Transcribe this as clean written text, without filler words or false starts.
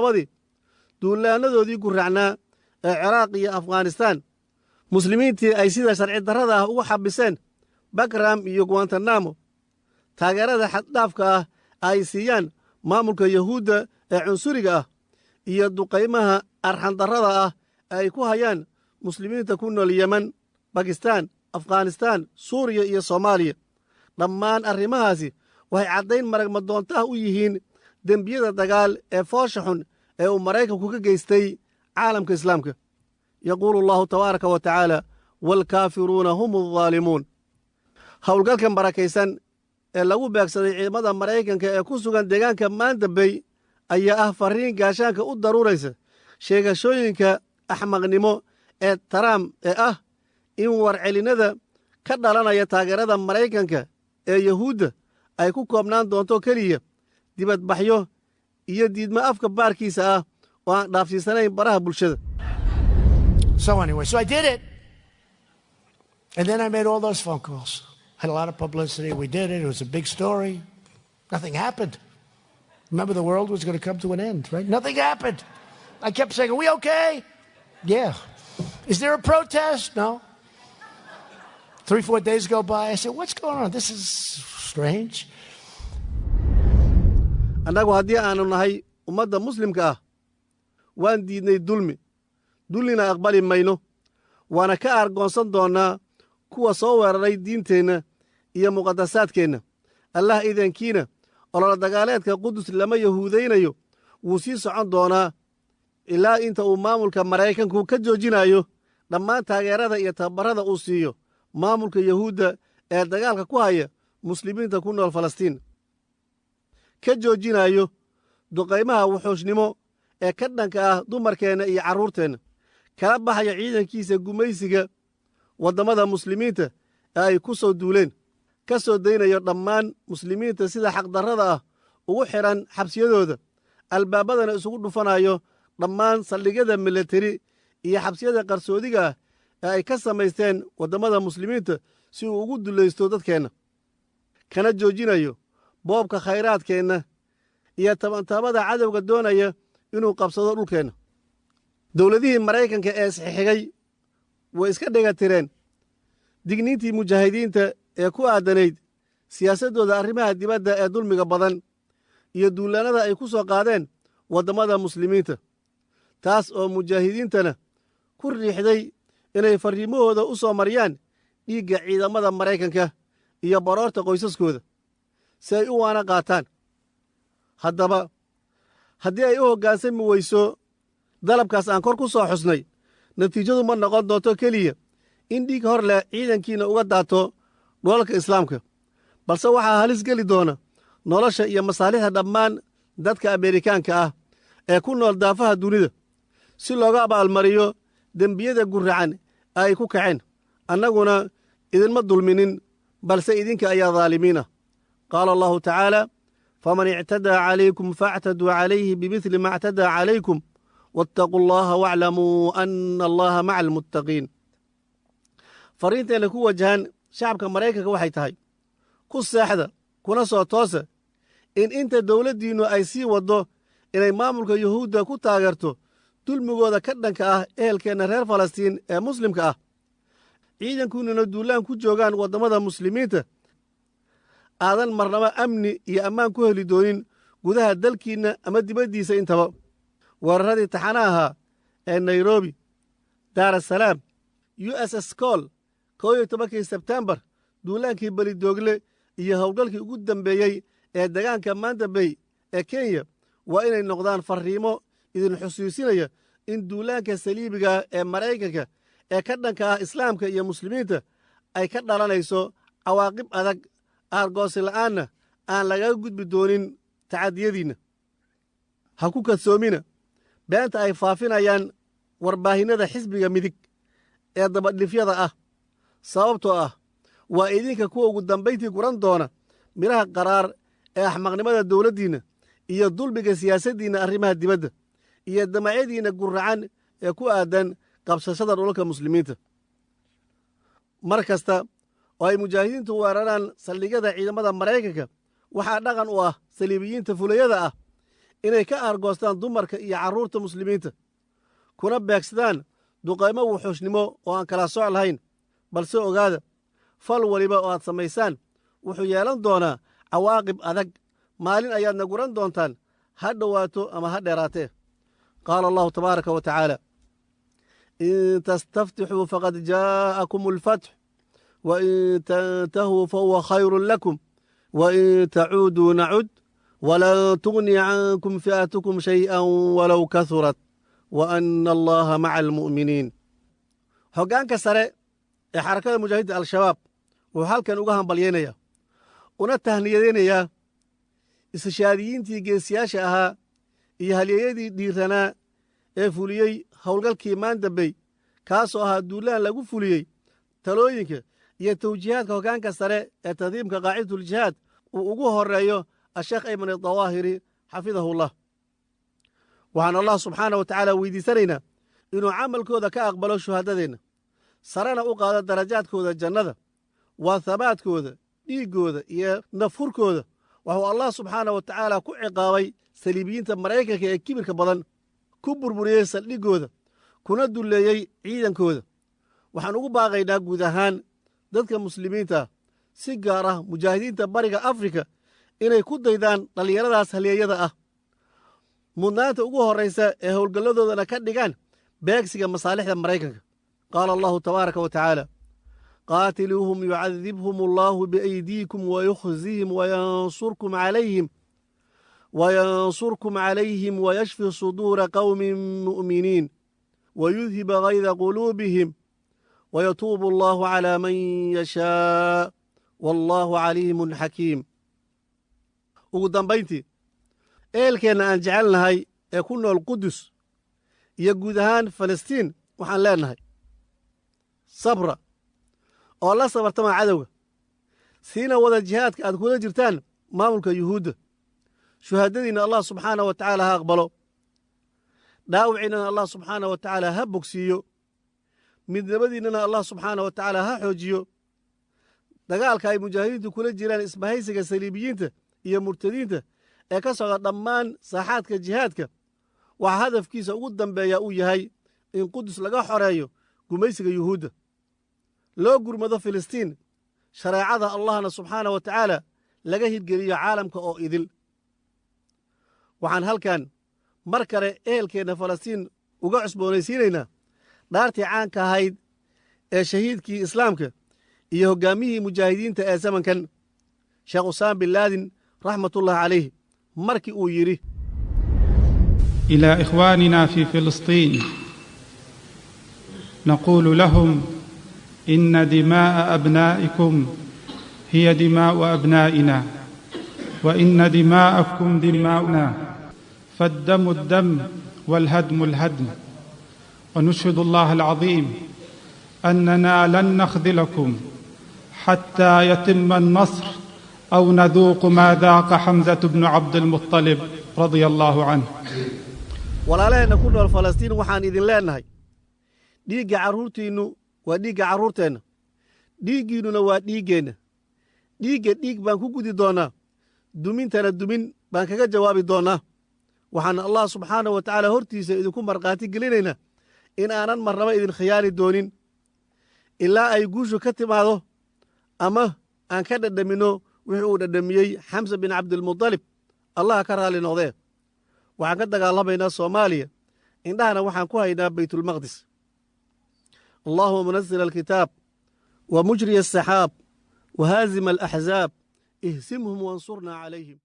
2-dii, duulaanadoodii guracnaa ee Ciraaq iyo Afghanistaan, muslimiintii ay sida sharci darrada ah ugu xabiseen Bagram iyo Guantanamo, taageerada xaddhaafka ah ay siiyaan maamulka Yahuudda ee cunsuriga ah, iyo duqaymaha arxandarrada ah ay ku hayaan muslimiinta ku nool Yemen, Bakistaan, Afghanistaan, Suuriya iyo Soomaaliya. Dhammaan arrimahaasi waxay caddayn maragmadoontaah u yihiin dembiyada dagaal ee foosha xun ee uu Maraykanku ka geystay caalamka Islaamka. Yaquulu Allahu tabaaraka wa tacaala: "Waalkaafiruuna hum aldaalimuun." Howlgalkan barakaysan ee lagu beegsaday ciidamada Maraykanka ee ku sugan deegaanka Maandabey ayaa ah farriin gaashaanka u daruuraysa sheegashooyinka axmaqnimo ee Trump ee ah in warcelinnada ka dhalanaya taageerada Maraykanka ee Yahuudda ay ku koobnaan doonto keliya dibadbaxyo iyo diidmo afka baarkiisa ah oo aan dhaafsiisanayn baraha bulshada. So anyway, so I did it. And then I made all those phone calls. Had a lot of publicity. We did it. It was a big story. Nothing happened. Remember, the world was going to come to an end, right? Nothing happened. I kept saying, "Are we okay?" "Yeah." "Is there a protest?" "No." 3, 4 days go by. I said, "What's going on? This is strange." Annagu haddii aanu nahay ummadda Muslimka ah, waan diidnay dulmi, dulmina aqbali mayno, waana ka aargoonsan doonnaa kuwa soo weeraray diinteenna iyo muqadasaadkeenna. Allah idankiina, ololo dagaaleedka Qudus lama yahuudaynayo wuu sii socon doonaa ilaa inta uu maamulka Maraykanku ka joojinayo dhammaan taageerada iyo tababarrada uu siiyo maamulka Yahuudda ee dagaalka ku haya muslimiinta ku nool Falastiin, ka joojinayo duqaymaha wuxuushnimo ee ka dhanka ah dumarkeenna iyo carruurteenna, kala baxaya ciidankiisa gumaysiga waddamada muslimiinta ee ay ku soo duuleen, ka soo daynayo dhammaan muslimiinta sida xaqdarrada ah ugu xidhan xabsiyadooda, albaabadana isugu dhufanayo dhammaan saldhigyada milateri iyo xabsiyada qarsoodiga ah ee ay ka samaysteen waddamada muslimiinta si uu ugu dulaysto dadkeenna, kana joojinayo boobka khayraadkeenna iyo tabantaabada cadowga doonaya inuu qabsado dhulkeenna. Dowladihii Maraykanka ee isxixigay way iska dhega tireen digniintii mujaahidiinta ee ku aadanayd siyaasaddooda arrimaha dibadda ee dulmiga badan iyo duulaannada ay ku soo qaadeen waddamada muslimiinta, taas oo mujaahidiintana ku riixday inay farriimahooda u soo mariyaan dhiigga ciidamada Maraykanka iyo baroorta qoysaskooda si ay u waana qaataan. Haddaba, haddii ay u hoggaansami weyso dalabkaas aan kor ku soo xusnay, natiijadu ma noqon doonto keliya in dhiig hor leh ciidankiina uga daato dhulalka Islaamka, balse waxaa halis geli doona nolosha iyo masaalixda dhammaan dadka Ameerikaanka ah ee ku nool daafaha dunida si looga abaalmariyo dembiyada guracan ee ay ku kaceen. Annaguna idinma dulminin, balse idinka ayaa daalimiin ah. Qaala Allahu tacaala: "Faman ictadaa calaykum faactaduu calayhi bimidli ma actadaa calaykum, waataquu Allaha waaclamuu ana Allaha maca almuttaqiin." Farriinteenna ku wajahan shacabka Maraykanka waxay tahay: ku seexda kuna soo toosa in inta dowladdiinnu ay sii waddo inay maamulka Yuhuudda ku taageerto dulmigooda ka dhanka ah ehelkeenna reer Falastiin ee Muslimka ah, ciidankunnuna duulaan ku joogaan waddamada muslimiinta, aadan marnaba amni iyo ammaan ku heli doonin gudaha dalkiinna ama dibaddiisa intaba. Weeraradii taxana ahaa ee Nairobi, Daarasalaam, USS Cole, 11-kii Sebtembar, duulaankii Belidoogle iyo howlgalkii ugu dambeeyey ee degaanka Manda Bay ee Kenya waa inay noqdaan farriimo idin xusuusinaya in duulaanka saliibiga ee Maraykanka ee ka dhanka ah Islaamka iyo muslimiinta ay ka dhalanayso cawaaqib adag, aargoosi la'aanna aan lagaga gudbi doonin tacadiyadiinna. Ha ku kadsoomina beenta ay faafinayaan warbaahinnada xisbiga midig ee dabadhifyada ah, sababtoo ah waa idinka kuwa ugu dambayntii guran doona midhaha qaraar ee axmaqnimada dowladdiinna iyo dulmiga siyaasaddiinna arrimaha dibadda iyo damacyadiinna guracan ee ku aadan qabsashada dhulalka muslimiinta. Mar kasta oo ay mujaahidiintu weeraraan saldhigyada ciidamada Maraykanka, waxaa dhaqan u ah saliibiyiinta fulayada ah Inay ka aargoostaan dumarka iyo carruurta muslimiinta, kuna beegsadaan duqaymo wuxuushnimo oo aan kala soc lahayn. Balse ogaada, fal waliba oo aad samaysaan wuxuu yeelan doonaa cawaaqib adag. Maalin ayaadna guran doontaan, ha dhowaato ama ha dheeraatee. Qaala Allahu tabaaraka wa tacaala: "In tastaftixuu faqad jaa'akum alfatx, wa in tantahuu fahuwa khayrun lakum, wa in tacuuduu nacud, walan tugniya cankum fi'atukum shay'an walow kahurat, wa ana Allaha maca almu'miniin." Hoggaanka sare ee Xarakada Mujaahidiinta Al-Shabaab wuxuu halkan uga hambalyaynayaa una tahniyadaynayaa istishaadiyiintii geesiyaasha ahaa iyo halyeeyadii dhiiranaa ee fuliyey howlgalkii Maandambey, kaasoo ahaa duulaan lagu fuliyey talooyinka iyo tawjiihaadka hoggaanka sare ee tandiimka Qaacidatuljihaad uu ugu horreeyo Asheekh Ayman Adawaahiri, xafidahullah. Waxaan Allah subxaana wa tacaala weydiisanaynaa inuu camalkooda ka aqbalo shuhadadeenna, sarena u qaado darajaadkooda jannada. Waa habaadkooda, dhiiggooda iyo nafhurkooda waxuu Allah subxaana wa tacaala ku ciqaabay saliibiyiinta Maraykanka ee kibirka badan, ku burburiyey saldhiggooda, kuna dulleeyey ciidankooda. Waxaan ugu baaqaynaa guud ahaan dadka muslimiinta, si gaar ah mujaahidiinta Bariga Afrika, inay ku daydaan dhallinyaradaas halyeeyada ah, mudnaanta ugu horraysa ee howlgalladoodana ka dhigaan beegsiga masaalixda Maraykanka. Qaala Allahu tabaaraka wa tacaala: "Qaatiluuhum yucadibhum Allahu biaydiikum wayukhzihim wayansurkum calayhim wayashfi suduura qowmin mu'miniin wayudhiba gayda quluubihim wayatuubu Allahu calaa man yashaa, wallaahu caliimun xakiim." Ugu dambayntii, ehelkeenna aan jecelnahay ee ku nool Qudus iyo guud ahaan Falastiin waxaan leennahay: sabra oo la sabartama cadowga, siina wada jihaadka aad kula jirtaan maamulka Yuhuudda. Shuhaadadiinna Allah subxaana wa tacaala ha aqbalo, dhaawiciinnana Allah subxaana wa tacaala ha bogsiiyo, midnimadiinnana Allah subxaana wa tacaala ha xoojiyo. Dagaalka ay mujaahidiintu kula jiraan isbahaysiga saliibiyiinta iyo murtadiinta ee ka socda dhammaan saaxaadka jihaadka waxaa hadafkiisa ugu dambeeya uu yahay in Qudus laga xoreeyo gumaysiga Yuhuudda, loo gurmado Filistiin, shareecada Allahna subxaana wa tacaala laga hirgeliyo caalamka oo idil. Waxaan halkan mar kale ehelkeenna Falastiin uga cusboonaysiinaynaa dhaartii caanka ahayd ee shahiidkii islaamka iyo hoggaamiyihii mujaahidiinta ee zamankan, Sheekh Usaama bin Laadin, raxmatullahi calayh, markii uu yidhi: الى اخواننا في فلسطين نقول لهم: ان دماء ابنائكم هي دماء ابنائنا، وان دماءكم دماؤنا، فالدم الدم والهدم الهدم. ونشهد الله العظيم اننا لن نخذلكم حتى يتم النصر او نذوق ما ذاق حمزه بن عبد المطلب رضي الله عنه. Walaalaheenna ku nool Falastiin waxaan idin leennahay: dhiigga carruurtiinnu waa dhiigga carruurteenna, dhiiggiinnuna waa dhiiggeenna. Dhiigga dhiig baan ku gudi doonnaa, dumintana dumin baan kaga jawaabi doonnaa. Waxaan Allah subxaana wa tacaala hortiisa idinku markhaati gelinaynaa in aanan marnaba idin khiyaani doonin ilaa ay guushu ka timaado ama aan ka dhadhaminno wixii uu dhadhamiyey Xamsa bin Cabdilmudalib, Allah ka raalli noqdee. Waxaan ka dagaalamaynaa Soomaaliya, indhahana waxaan ku haynaa Baytulmaqdis. اللهم منزل الكتاب ومجري السحاب وهازم الأحزاب، اهزمهم وانصرنا عليهم.